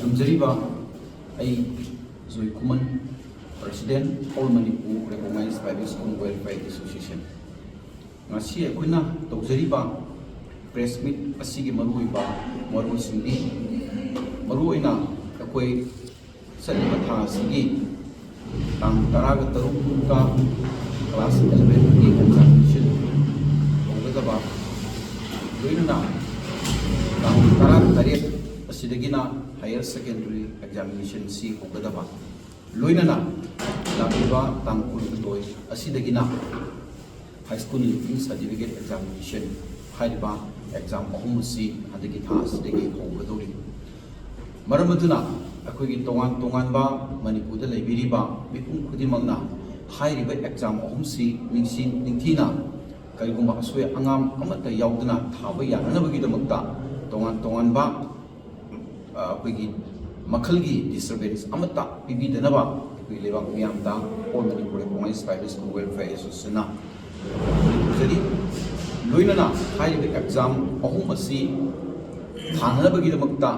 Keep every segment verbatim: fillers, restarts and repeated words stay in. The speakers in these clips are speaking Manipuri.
ꯊꯝꯖꯔꯤꯕ ꯑꯩ ꯖꯣꯏ ꯈꯨꯃꯟ, President, All Manipur Recognized Private School Welfare Association꯫ ꯉꯁꯤ ꯑꯩꯈꯣꯏꯅ ꯇꯧꯖꯔꯤꯕ press meet ꯑꯁꯤꯒꯤ ꯃꯔꯨꯑꯣꯏꯕ ꯃꯔꯣꯜꯁꯤꯡꯗꯤ, ꯃꯔꯨꯑꯣꯏꯅ ꯑꯩꯈꯣꯏ ꯆꯠꯂꯤꯕ ꯊꯥ ꯑꯁꯤꯒꯤ ꯇꯥꯡ ꯇꯔꯥꯒ ꯇꯔꯨꯛꯇ class elevenꯒꯤ examination ꯍꯧꯒꯗꯕ, ꯂꯣꯏꯅꯅ ꯇꯥꯡ ꯇꯔꯥꯒ ꯇꯔꯦꯠ ꯑꯁꯤꯗꯒꯤꯅ higher secondary examination ꯁꯤ ꯍꯧꯒꯗꯕ, ꯂꯣꯏꯅꯅ ꯂꯥꯛꯂꯤꯕ ꯇꯥꯡ ꯀꯨꯟꯍꯨꯝꯗꯣꯏ ꯑꯁꯤꯗꯒꯤꯅ high school leaving certificate examination ꯍꯥꯏꯔꯤꯕ exam ꯑꯍꯨꯝ ꯑꯁꯤ ꯍꯟꯗꯛꯀꯤ ꯊꯥ ꯑꯁꯤꯗꯒꯤ ꯍꯧꯒꯗꯧꯔꯤ꯫ ꯃꯔꯝ ꯑꯗꯨꯅ ꯑꯩꯈꯣꯏꯒꯤ ꯇꯣꯉꯥꯟ ꯇꯣꯉꯥꯟꯕ ꯃꯅꯤꯄꯨꯔꯗ ꯂꯩꯕꯤꯔꯤꯕ ꯃꯤꯄꯨꯝ ꯈꯨꯗꯤꯡꯃꯛꯅ ꯍꯥꯏꯔꯤꯕ exam ꯑꯍꯨꯝꯁꯤ ꯅꯤꯡꯁꯤꯡ ꯅꯤꯡꯊꯤꯅ, ꯀꯔꯤꯒꯨꯝꯕ ꯑꯁꯣꯏ ꯑꯉꯥꯝ ꯑꯃꯠꯇ ꯌꯥꯎꯗꯅ ꯊꯥꯕ ꯌꯥꯅꯅꯕꯒꯤꯗꯃꯛꯇ ꯇꯣꯉꯥꯟ ꯇꯣꯉꯥꯟꯕ ꯑ, ꯑꯩꯈꯣꯏꯒꯤ ꯃꯈꯜꯒꯤ disturbance ꯑꯃꯠꯇ ꯄꯤꯕꯤꯗꯅꯕ ꯑꯩꯈꯣꯏ ꯂꯩꯕꯥꯛ ꯃꯤꯌꯥꯝꯗ All Manipur Recognized Private School Welfare Associationꯅ ꯈꯪꯍꯟꯖꯔꯤ꯫ ꯂꯣꯏꯅꯅ ꯍꯥꯏꯔꯤꯕ exam ꯑꯍꯨꯝ ꯑꯁꯤ ꯊꯥꯅꯅꯕꯒꯤꯗꯃꯛꯇ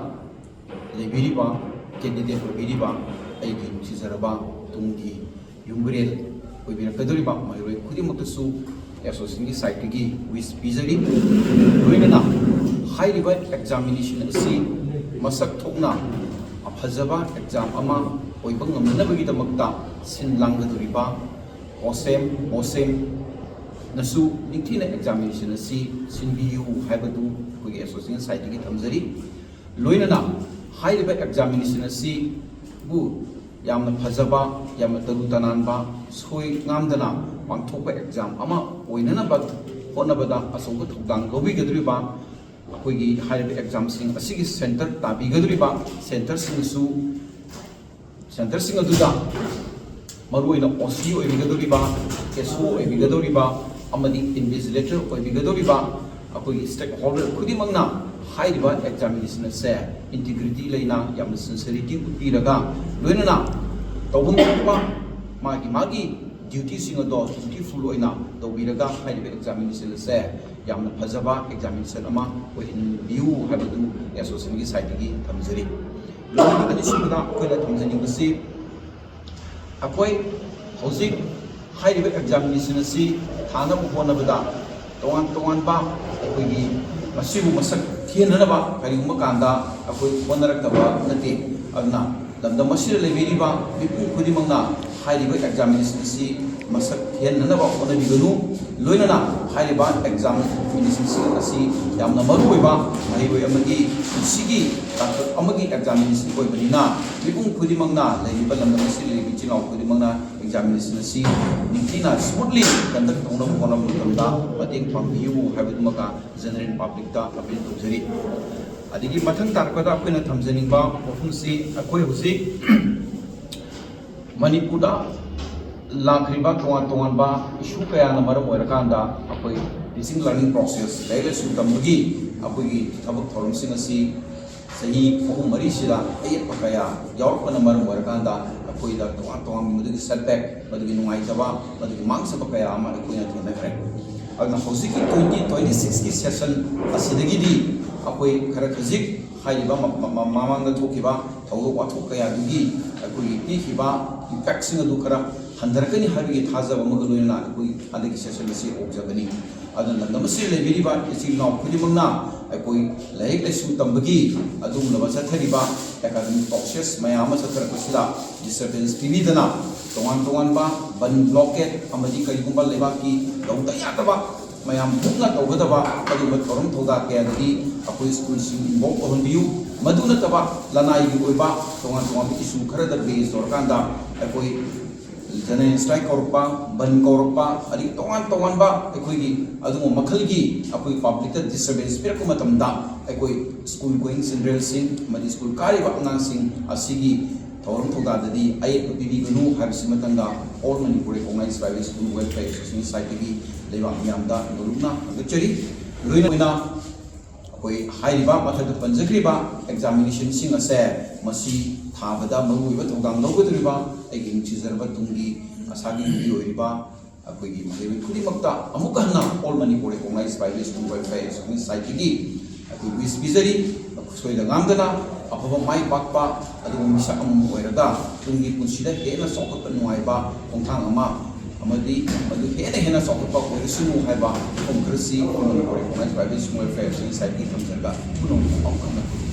ꯂꯩꯕꯤꯔꯤꯕ, candidate ꯑꯣꯏꯕꯤꯔꯤꯕ ꯑꯩꯒꯤ ꯅꯨꯡꯁꯤꯖꯔꯕ ꯇꯨꯡꯒꯤ ꯌꯨꯝꯕꯤꯔꯦꯜ ꯑꯣꯏꯕꯤꯔꯛꯀꯗꯧꯔꯤꯕ ꯃꯍꯩꯔꯣꯏ ꯈꯨꯗꯤꯡꯃꯛꯇꯁꯨ associationꯒꯤ sideꯇꯒꯤ wish ꯄꯤꯖꯔꯤ꯫ ꯂꯣꯏꯅꯅ ꯍꯥꯏꯔꯤꯕ examination ꯑꯁꯤ ꯃꯁꯛ ꯊꯣꯛꯅ ꯐꯖꯕ exam ꯑꯃ ꯑꯣꯏꯕ ꯉꯝꯅꯅꯕꯒꯤꯗꯃꯛꯇ ꯁꯤꯟ ꯂꯥꯡꯒꯗꯧꯔꯤꯕ COHSEM, BOSEMꯅꯁꯨ ꯅꯤꯡꯊꯤꯅ examination ꯑꯁꯤ ꯁꯤꯟꯕꯤꯌꯨ ꯍꯥꯏꯕꯗꯨ ꯑꯩꯈꯣꯏꯒꯤ association sideꯇꯒꯤ ꯊꯝꯖꯔꯤ꯫ ꯂꯣꯏꯅꯅ ꯍꯥꯏꯔꯤꯕ examination ꯑꯁꯤꯕꯨ ꯌꯥꯝꯅ ꯐꯖꯕ, ꯌꯥꯝꯅ ꯇꯔꯨ ꯇꯅꯥꯟꯕ, ꯁꯣꯏ ꯉꯥꯝꯗꯅ ꯄꯥꯡꯊꯣꯛꯄ exam ꯑꯃ ꯑꯣꯏꯅꯅꯕ ꯍꯣꯠꯅꯕꯗ ꯑꯆꯧꯕ ꯊꯧꯗꯥꯡ ꯂꯧꯕꯤꯒꯗꯧꯔꯤꯕ, ꯑꯩꯈꯣꯏꯒꯤ ꯍꯥꯏꯔꯤꯕ examꯁꯤꯡ ꯑꯁꯤꯒꯤ center ꯇꯥꯕꯤꯒꯗꯧꯔꯤꯕ centreꯁꯤꯡꯁꯨ, centreꯁꯤꯡ ꯑꯗꯨꯗ ꯃꯔꯨꯑꯣꯏꯅ OC ꯑꯣꯏꯕꯤꯒꯗꯧꯔꯤꯕ, SO ꯑꯣꯏꯕꯤꯒꯗꯧꯔꯤꯕ ꯑꯃꯗꯤ invigilator ꯑꯣꯏꯕꯤꯒꯗꯧꯔꯤꯕ ꯑꯩꯈꯣꯏꯒꯤ stakeholder ꯈꯨꯗꯤꯡꯃꯛꯅ ꯍꯥꯏꯔꯤꯕ examination ꯑꯁꯦ integrity ꯂꯩꯅ, ꯌꯥꯝꯅ sincerity ꯎꯠꯄꯤꯔꯒ, ꯂꯣꯏꯅꯅ ꯇꯧꯐꯝ ꯊꯣꯛꯄ ꯃꯥꯒꯤ ꯃꯥꯒꯤ dutyꯁꯤꯡ ꯑꯗꯣ dutiful ꯑꯣꯏꯅ ꯇꯧꯕꯤꯔꯒ, ꯍꯥꯏꯔꯤꯕ examination ꯑꯁꯦ ꯌꯥꯝꯅ ꯐꯖꯕ examination ꯑꯃ ꯑꯣꯏꯍꯟꯕꯤꯌꯨ ꯍꯥꯏꯕꯗꯨ associationꯒꯤ sideꯇꯒꯤ ꯊꯝꯖꯔꯤ꯫ ꯂꯣꯏꯅꯅ ꯑꯅꯤꯁꯨꯕꯗ ꯑꯩꯈꯣꯏꯅ ꯊꯝꯖꯅꯤꯡꯕꯁꯤ, ꯑꯩꯈꯣꯏ ꯍꯧꯖꯤꯛ ꯍꯥꯏꯔꯤꯕ ꯑꯦꯛꯖꯥꯃꯤꯅꯦꯁꯟ ꯑꯁꯤ ꯊꯥꯅꯕ ꯍꯣꯠꯅꯕꯗ ꯇꯣꯉꯥꯟ ꯇꯣꯉꯥꯟꯕ ꯑꯩꯈꯣꯏꯒꯤ ꯃꯁꯤꯕꯨ ꯃꯁꯛ ꯊꯦꯟꯅꯅꯕ ꯀꯔꯤꯒꯨꯝꯕ ꯀꯥꯟꯗ ꯑꯩꯈꯣꯏ ꯍꯣꯠꯅꯔꯛꯇꯕ ꯅꯠꯇꯦ꯫ ꯑꯗꯨꯅ ꯂꯝꯗꯝ ꯑꯁꯤꯗ ꯂꯩꯕꯤꯔꯤꯕ ꯃꯤꯄꯨꯝ ꯈꯨꯗꯤꯡꯃꯛꯅ ꯍꯥꯏꯔꯤꯕ ꯑꯦꯛꯖꯥꯃꯤꯅꯦꯁꯟ ꯑꯁꯤ ꯃꯁꯛ ꯊꯦꯟꯅꯅꯕ ꯍꯣꯠꯅꯕꯤꯒꯅꯨ꯫ ꯂꯣꯏꯅꯅ ꯍꯥꯏꯔꯤꯕ ꯑꯦꯛꯖꯥꯃꯤꯅꯦꯁꯟꯁꯤꯡ ꯑꯁꯤ ꯌꯥꯝꯅ ꯃꯔꯨꯑꯣꯏꯕ ꯃꯍꯩꯔꯣꯏ ꯑꯃꯒꯤ ꯄꯨꯟꯁꯤꯒꯤ ꯇꯥꯡꯀꯛ ꯑꯃꯒꯤ ꯑꯦꯛꯖꯥꯃꯤꯅꯦꯁꯟ ꯑꯣꯏꯕꯅꯤꯅ, ꯃꯤꯄꯨꯝ ꯈꯨꯗꯤꯡꯃꯛꯅ, ꯂꯩꯔꯤꯕ ꯂꯝꯗꯝ ꯑꯁꯤꯗ ꯂꯩꯔꯤꯕ ꯏꯆꯤꯜ ꯏꯅꯥꯎ ꯈꯨꯗꯤꯡꯃꯛꯅ ꯑꯦꯛꯖꯥꯃꯤꯅꯦꯁꯟ ꯑꯁꯤ ꯅꯤꯡꯊꯤꯅ, ꯁ꯭ꯃꯨꯠꯂꯤ ꯀꯟꯗꯛ ꯇꯧꯅꯕ ꯍꯣꯠꯅꯕ ꯃꯇꯝꯗ ꯃꯇꯦꯡ ꯄꯥꯡꯕꯤꯌꯨ ꯍꯥꯏꯕꯗꯨꯃꯒ ꯖꯦꯅꯔꯦꯜ ꯄꯕ꯭ꯂꯤꯛꯇ ꯑꯄꯤꯜ ꯇꯧꯖꯔꯤ꯫ ꯑꯗꯒꯤ ꯃꯊꯪ ꯇꯥꯔꯛꯄꯗ ꯑꯩꯈꯣꯏꯅ ꯊꯝꯖꯅꯤꯡꯕ ꯋꯥꯐꯝꯁꯤ, ꯑꯩꯈꯣꯏ ꯍꯧꯖꯤꯛ ꯃꯅꯤꯄꯨꯔꯗ ꯂꯥꯛꯈ꯭ꯔꯤꯕ ꯇꯣꯉꯥꯟ ꯇꯣꯉꯥꯟꯕ ꯏꯁꯨ ꯀꯌꯥꯅ ꯃꯔꯝ ꯑꯣꯏꯔꯀꯥꯟꯗ ꯑꯩꯈꯣꯏ ꯇꯤꯆꯤꯡ ꯂꯔꯅꯤꯡ ꯄ꯭ꯔꯣꯁꯦꯁ, ꯂꯥꯏꯔꯤꯛ ꯂꯥꯏꯁꯨ ꯇꯝꯕꯒꯤ ꯑꯩꯈꯣꯏꯒꯤ ꯊꯕꯛ ꯊꯧꯔꯝꯁꯤꯡ ꯑꯁꯤ ꯆꯍꯤ ꯑꯍꯨꯝ ꯃꯔꯤꯁꯤꯗ ꯑꯌꯦꯠꯄ ꯀꯌꯥ ꯌꯥꯎꯔꯛꯄꯅ ꯃꯔꯝ ꯑꯣꯏꯔꯀꯥꯟꯗ ꯑꯩꯈꯣꯏꯗ ꯇꯣꯉꯥꯟ ꯇꯣꯉꯥꯟꯕ ꯃꯗꯨꯒꯤ ꯁꯦꯠꯕꯦꯛ, ꯃꯗꯨꯒꯤ ꯅꯨꯡꯉꯥꯏꯇꯕ, ꯃꯗꯨꯒꯤ ꯃꯥꯡꯖꯕ ꯀꯌꯥ ꯑꯃ ꯑꯩꯈꯣꯏꯅ ꯊꯦꯡꯅꯈ꯭ꯔꯦ꯫ ꯑꯗꯨꯅ ꯍꯧꯖꯤꯛꯀꯤ ꯇ꯭ꯋꯦꯟꯇꯤ ꯇ꯭ꯋꯦꯟꯇꯤ ꯁꯤꯛꯁꯀꯤ ꯁꯦꯁꯟ ꯑꯁꯤꯗꯒꯤꯗꯤ ꯑꯩꯈꯣꯏ ꯈꯔ ꯈꯖꯤꯛ ꯍꯥꯏꯔꯤꯕ ꯃ-, ꯃ-, ꯃ-, ꯃꯃꯥꯡꯗ ꯊꯣꯛꯈꯤꯕ ꯊꯧꯗꯣꯛ ꯋꯥꯊꯣꯛ ꯀꯌꯥꯗꯨꯒꯤ ꯑꯩꯈꯣꯏꯒꯤ ꯄꯤꯈꯤꯕ ꯏꯝꯄꯦꯛꯁꯤꯡ ꯑꯗꯨ ꯈꯔ ꯍꯟꯊꯔꯛꯀꯅꯤ ꯍꯥꯏꯕꯒꯤ ꯊꯥꯖꯕ ꯑꯃꯒ ꯂꯣꯏꯅꯅ ꯑꯩꯈꯣꯏ ꯍꯟꯗꯛꯀꯤ ꯁꯦꯁꯟ ꯑꯁꯤ ꯍꯧꯖꯕꯅꯤ꯫ ꯑꯗꯨꯅ ꯂꯝꯗꯝ ꯑꯁꯤꯗ ꯂꯩꯕꯤꯔꯤꯕ ꯏꯆꯤꯜ ꯏꯅꯥꯎ ꯈꯨꯗꯤꯡꯃꯛꯅ ꯑꯩꯈꯣꯏ ꯂꯥꯏꯔꯤꯛ ꯂꯥꯏꯁꯨ ꯇꯝꯕꯒꯤ ꯑꯗꯨꯒꯨꯝꯂꯕ ꯆꯠꯊꯔꯤꯕ ꯑꯦꯀꯥꯗꯃꯤꯛ ꯄ꯭ꯔꯣꯁꯦꯁ ꯃꯌꯥꯝ ꯑꯃ ꯆꯠꯊꯔꯛꯄꯁꯤꯗ ꯗꯤꯁꯇꯔꯕꯦꯟꯁ ꯄꯤꯕꯤꯗꯅ, ꯇꯣꯉꯥꯟ ꯇꯣꯉꯥꯟꯕ ꯕꯟ, ꯕ꯭ꯂꯣꯀꯦꯠ ꯑꯃꯗꯤ ꯀꯔꯤꯒꯨꯝꯕ ꯂꯩꯕꯥꯛꯀꯤ ꯇꯧꯗ ꯌꯥꯗꯕ ꯃꯌꯥꯝ ꯄꯨꯟꯅ ꯇꯧꯒꯗꯕ ꯑꯗꯨꯒꯨꯝꯕ ꯊꯧꯔꯝ ꯊꯧꯗꯥ ꯀꯌꯥꯗꯗꯤ ꯑꯩꯈꯣꯏ ꯁ꯭ꯀꯨꯜꯁꯤꯡ ꯏꯟꯚꯣꯜꯕ ꯇꯧꯍꯟꯕꯤꯌꯨ꯫ ꯃꯗꯨ ꯅꯠꯇꯕ ꯂꯅꯥꯏꯒꯤ ꯑꯣꯏꯕ ꯇꯣꯉꯥꯟ ꯇꯣꯉꯥꯟꯕ ꯏꯁꯨ ꯈꯔꯗ ꯕꯦꯖ ꯇꯧꯔꯀꯥꯟꯗ ꯑꯩꯈꯣꯏ ꯖꯦꯅꯔꯦꯜ ꯁ꯭ꯇ꯭ꯔꯥꯏꯛ ꯀꯧꯔꯛꯄ, ꯕꯟ ꯀꯧꯔꯛꯄ, ꯑꯗꯒꯤ ꯇꯣꯉꯥꯟ ꯇꯣꯉꯥꯟꯕ ꯑꯩꯈꯣꯏꯒꯤ ꯑꯗꯨꯒꯨꯝꯕ ꯃꯈꯜꯒꯤ ꯑꯩꯈꯣꯏ ꯄꯕ꯭ꯂꯤꯛꯇ ꯗꯤꯁꯇꯔꯕꯦꯟꯁ ꯄꯤꯔꯛꯄ ꯃꯇꯝꯗ, ꯑꯩꯈꯣꯏ ꯁ꯭ꯀꯨꯜ ꯒꯣꯌꯤꯡ ꯆꯤꯜꯗ꯭ꯔꯦꯟꯁꯤꯡ ꯑꯃꯗꯤ ꯁ꯭ꯀꯨꯜ ꯀꯥꯔꯤꯕ ꯑꯉꯥꯡꯁꯤꯡ ꯑꯁꯤꯒꯤ ꯊꯧꯔꯝ ꯊꯧꯗꯥꯗꯗꯤ ꯑꯌꯦꯠꯄ ꯄꯤꯕꯤꯒꯅꯨ ꯍꯥꯏꯕꯁꯤ ꯃꯊꯪꯗ All Manipur Recognized Private School Welfare Association ꯁꯥꯏꯠꯇꯒꯤ ꯂꯩꯕꯥꯛ ꯃꯤꯌꯥꯝꯗ ꯅꯣꯂꯨꯛꯅ ꯍꯪꯒꯠꯆꯔꯤ꯫ ꯂꯣꯏꯅ ꯑꯩꯈꯣꯏ ꯍꯥꯏꯔꯤꯕ ꯃꯊꯛꯇ ꯄꯟꯖꯈ꯭ꯔꯤꯕ ꯑꯦꯛꯖꯥꯃꯤꯅꯦꯁꯟꯁꯤꯡ ꯑꯁꯦ ꯃꯁꯤ ꯊꯥꯕꯗ ꯃꯔꯨꯑꯣꯏꯕ ꯊꯧꯗꯥꯡ ꯂꯧꯒꯗꯧꯔꯤꯕ ꯑꯩꯒꯤ ꯅꯨꯡꯁꯤꯖꯔꯕ ꯇꯨꯡꯒꯤ ꯑꯁꯥꯒꯤ ꯅꯨꯄꯤ ꯑꯣꯏꯔꯤꯕ ꯑꯩꯈꯣꯏꯒꯤ ꯃꯍꯩꯔꯣꯏ ꯈꯨꯗꯤꯡꯃꯛꯇ ꯑꯃꯨꯛꯀ ꯍꯟꯅ All Manipur Recognized Private School Welfare Association ꯁꯥꯏꯠꯇꯒꯤ ꯑꯩꯈꯣꯏ ꯋꯤꯁ ꯄꯤꯖꯔꯤ꯫ ꯁꯣꯏꯗ ꯉꯥꯝꯗꯅ ꯑꯐꯕ ꯃꯥꯏ ꯄꯥꯛꯄ ꯑꯗꯨꯒꯨꯝꯕ ꯃꯤꯁꯛ ꯑꯃ ꯑꯣꯏꯔꯒ ꯇꯨꯡꯒꯤ ꯄꯨꯟꯁꯤꯗ ꯍꯦꯟꯅ ꯆꯥꯎꯈꯠꯄ ꯅꯨꯡꯉꯥꯏꯕ ꯈꯣꯡꯊꯥꯡ ꯑꯃ ꯑꯃꯗꯤ ꯃꯗꯨ ꯍꯦꯟꯅ ꯍꯦꯟꯅ ꯆꯥꯎꯈꯠꯄ ꯑꯣꯏꯔꯁꯅꯨ ꯍꯥꯏꯕ ꯋꯥꯐꯝ ꯈꯔꯁꯤ ꯑꯩꯈꯣꯏ Manipur recognise private school welfare ꯑꯦꯁꯣꯁꯤꯌꯦꯁꯟꯒꯤ ꯊꯝꯖꯔꯒ ꯄꯨꯝꯅꯃꯛ ꯃꯐꯝ ꯈꯪꯅ